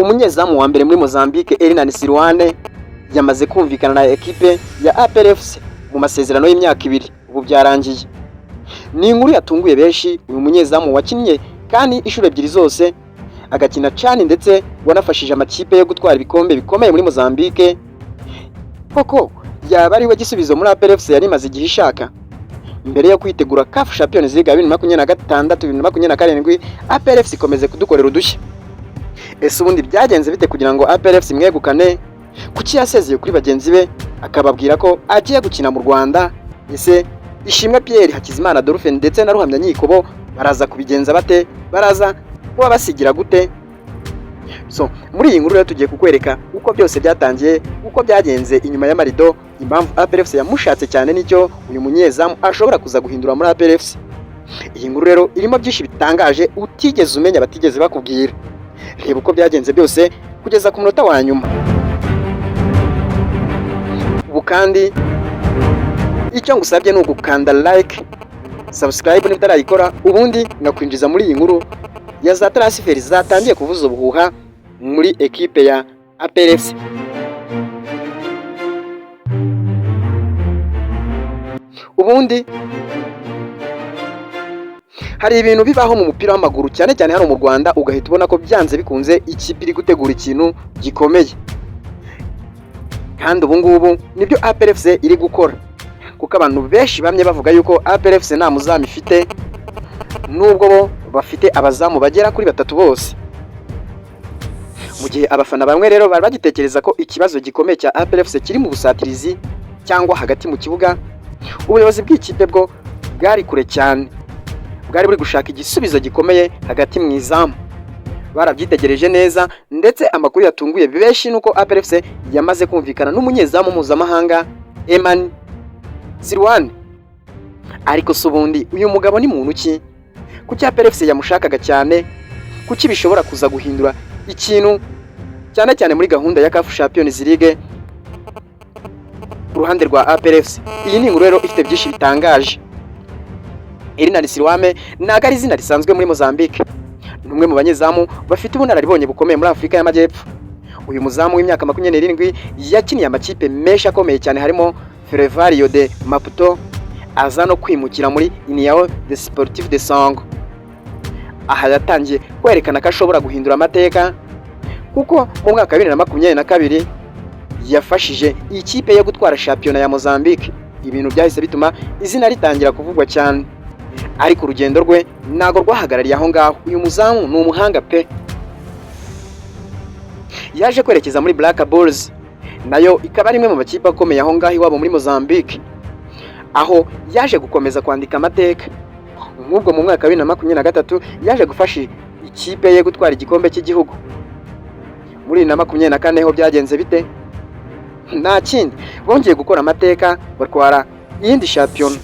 Umunyezamu wa mbere muri Mozambique, Hernani Siluane, yamaze kumvikana na ekipe ya APR FC mu masezerano y'imyaka 2. Ubu byarangiye. Ni inkuru yatunguye benshi. Uyu munyezamu wakinnye kandi inshuro ebyiri zose agakina cyane, ndetse wanafashije amakipe yo gutwara ibikombe bikomeye muri Mozambique, koko yaba ari we gisubizo muri APR FC yari imaze igihe ishaka mbere yo kwitegura CAF Champions League ya 2026 2027? APR FC ikomeze kudukorera udushya. Ese ubundi byagenze bite kugira ngo APR FC imwegukane? Kuki yasezeye kuri bagenzi be akababwira ko agiye gukina mu Rwanda? Ese Ishimwe Pierre, Hakizimana Adolphe ndetse na Ruhamya Nkiko baraza kubigenza bate? Baraza kuba basigira gute? So muri iyi nkuru rero tugiye kukwereka uko byose byatangiye, uko byagenze inyuma y'amarido, impamvu APR FC yamushatse cyane n'icyo uyu munyezamu ashobora kuza guhindura muri APR FC. Iyi nkuru rero irimo byinshi bitangaje utigeze umenya, batigeze bakubwira. Reba uko byagenze byose kugeza ku munota wa nyuma. Ubu kandi icyo ngusabye ni ugukanda like, subscribe niba utarayikora, ubundi ngakwinjiza muri iyi nkuru ya za transfer zatangiye kuvuza ubuhuha muri ekipe ya APR FC. Ubundi hari ibintu bibaho mu mupira w'amaguru, cyane cyane hano mu Rwanda, ugahita ubona ko byanze bikunze ikipe iri gutegura ikintu gikomeye. Kandi ubu ngubu nibyo APR FC iri gukora, kuko abantu benshi bamye bavuga yuko APR FC nta muzamu ifite, nubwo bo bafite abazamu bagera kuri batatu bose. Mu gihe abafana bamwe rero bari bagitekereza ko ikibazo gikomeye cya APR FC kiri mu busatirizi cyangwa hagati mu kibuga, ubuyobozi bw'ikipe bwo bwari kure cyane, bwari buri gushaka igisubizo gikomeye hagati mu izamu. Barabyitegereje neza, ndetse amakuru yatunguye benshi nuko APR FC yamaze kumvikana n'umunyezamu mpuzamahanga Hernan Siluane. Ariko se ubundi uyu mugabo ni muntu ki? Kuki APR FC yamushakaga cyane? Kuki bishobora kuza guhindura ikintu cyane cyane muri gahunda ya CAF Champions League ku ruhande rwa APR FC? Iyi ni inkuru rero ifite byinshi bitangaje. Hernani Siluane ntabwo ari izina risanzwe muri Mozambique. Ni umwe mu banyezamu bafite ubunararibonye bukomeye muri Afurika y'Amajyepfo. Uyu muzamu w'imyaka 27 yakiniye amakipe menshi akomeye cyane, harimo Ferroviario de Maputo, aza no kwimukira muri União Desportiva de Songo. Aha yatangiye kwerekana ko ashobora guhindura amateka, kuko mu mwaka wa 2022 yafashije ikipe yo gutwara shampiyona ya Mozambique, ibintu byahise bituma izina ritangira kuvugwa cyane. Ariko urugendo rwe ntabwo rwahagarariye aho ngaho. Uyu muzamu ni umuhanga pe. Yaje kwerekeza muri Black Bulls, nayo ikaba ari imwe mu makipe akomeye aho ngaho iwabo muri Mozambique, aho yaje gukomeza kwandika amateka. Nk'ubwo mu mwaka wa 2023 yaje gufasha ikipe ye gutwara igikombe cy'igihugu. Muri 2024 ho byagenze bite? Nta kindi, bongeye gukora amateka, batwara iyindi shampiyona.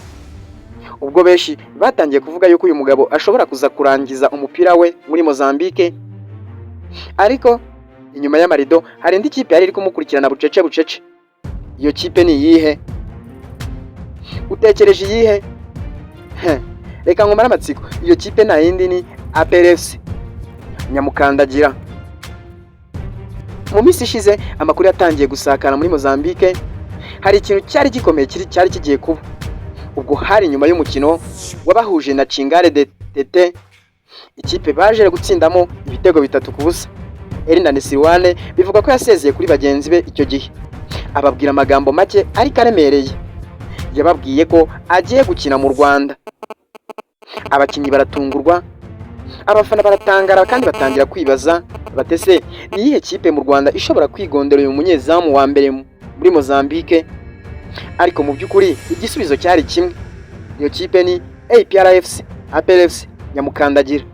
Ubwo benshi batangiye kuvuga yuko uyu mugabo ashobora kuza kurangiza umupira we muri Mozambique, ariko inyuma y'amarido hari indi kipe yari iri kumukurikirana bucece bucece. Iyo kipe ni iyihe? Utekereje iyihe? Reka nkumare amatsiko. Iyo kipe nta yindi, ni APR FC nyamukandagira. Mu minsi ishize amakuru yatangiye gusakara muri Mozambique, hari ikintu cyari gikomeye cyari kigiye kuba. Ubwo hari nyuma y'umukino wabahuje na Chingale de Tete, ikipe baje gutsindamo ibitego 3-0. Hernani Siluane bivuga ko yasezeye kuri bagenzi be icyo gihe, ababwira amagambo make ariko aremereye. Yababwiye ko agiye gukina mu Rwanda. Abakinnyi baratungurwa, abafana baratangara, kandi batangira kwibaza batese: ni iyihe kipe mu Rwanda ishobora kwigondera uyu munyezamu wa mbere muri Mozambique? Ariko mu by'ukuri igisubizo cyari kimwe: iyo kipe ni APR FC, APR FC nyamukandagira.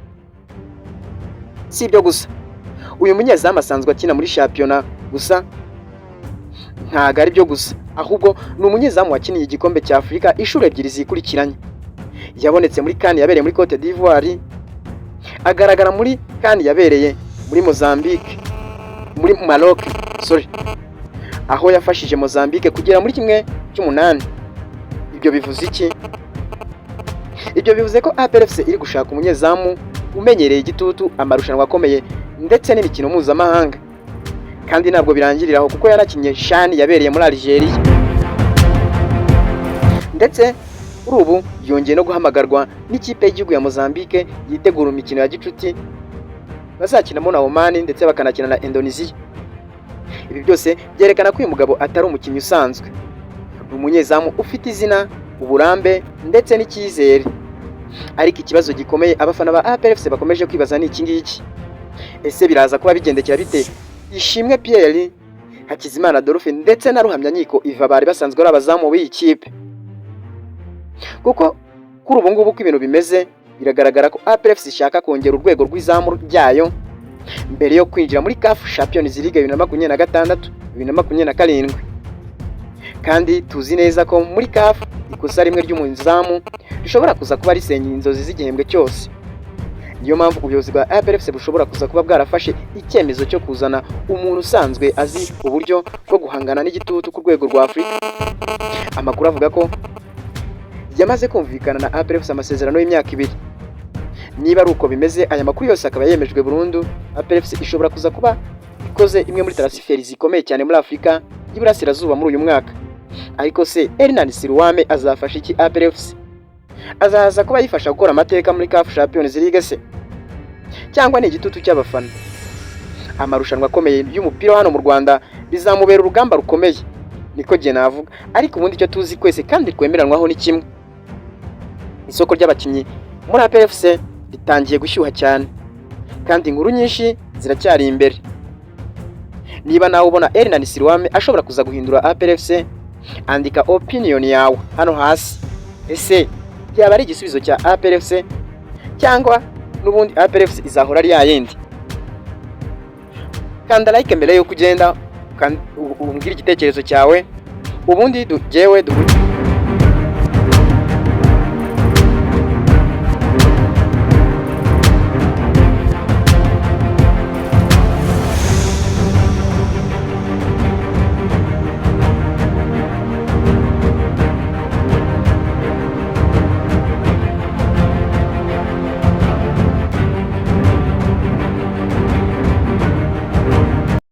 Si ibyo gusa, uyu munyezamu asanzwe akina muri shampiyona gusa. Ntabwo ari byo gusa, ahubwo ni umunyezamu wakiniye igikombe cya Afurika inshuro ebyiri zikurikiranye. Yabonetse muri CAN yabereye muri Cote d'Ivoire, agaragara muri CAN yabereye muri Mozambique, muri Maroc, sorry, aho yafashije Mozambique kugera muri 1/8. Ibyo bivuze iki? Ibyo bivuze ko APR FC iri gushaka umunyezamu umenyereye igitutu, amarushanwa akomeye ndetse ndetse n'imikino mpuzamahanga. Kandi ntabwo birangirira aho, kuko yanakinnye CHAN yabereye muri Algeria. Ndetse kuri ubu yongeye no guhamagarwa n'ikipe y'igihugu ya Mozambique yitegura imikino ya gicuti bazakinamo na Oman, ndetse bakanakina na Indonesia. Ibi byose byerekana ko uyu mugabo atari umukinnyi usanzwe, ni umunyezamu ufite izina, uburambe ndetse n'icyizere. Ariko ikibazo gikomeye abafana ba APR FC bakomeje kwibaza ni iki ngiki: ese biraza kuba bigendekera bite Ishimwe Pierre, Hakizimana Adolphe ndetse na Ruhamyankiko Iva bari basanzwe ari abazamu b'iyi kipe? Kuko kuri ubu ngubu uko ibintu bimeze, biragaragara ko APR FC ishaka kongera urwego rw'izamu ryayo mbere yo kwinjira muri CAF Champions League 2026, 2027. Kandi tuzi neza ko muri CAF ikosa rimwe ry'umuzamu rishobora kuza kuba risenya inzozi z'igihembwe cyose. Niyo mpamvu ubuyobozi bwa APR FC bushobora kuza kuba bwarafashe icyemezo cyo kuzana umuntu usanzwe azi uburyo bwo guhangana n'igitutu ku rwego rwa Afurika. Amakuru avuga ko yamaze kumvikana na APR FC amasezerano y'imyaka 2. Niba ari uko bimeze, aya makuru yose akaba yemejwe burundu, APR FC ishobora kuza kuba ikoze imwe muri transfer zikomeye cyane muri Afurika y'Iburasirazuba muri uyu mwaka. Ariko se Hernan Siluwame azafasha iki APR FC? Azaza kuba yifasha gukora amateka muri CAF Champions League se, cyangwa ni igitutu cy'abafana? Amarushanwa akomeye y'umupira hano mu Rwanda bizamubera urugamba rukomeye, niko jye navuga. Ariko ubundi icyo tuzi twese kandi twemeranwaho ni kimwe: isoko ry'abakinnyi muri APR FC ritangiye gushyuha cyane, kandi inkuru nyinshi ziracyari imbere. Niba nawe ubona Hernan Siluwame ashobora kuza guhindura APR FC, andika opinion yawe hano hasi. Ese byaba ari igisubizo cya APR FC, cyangwa n'ubundi APR FC izahora ari yayindi? Kanda like mbere yuko ugenda, umbwire igitekerezo cyawe, ubundi jyewe duhure.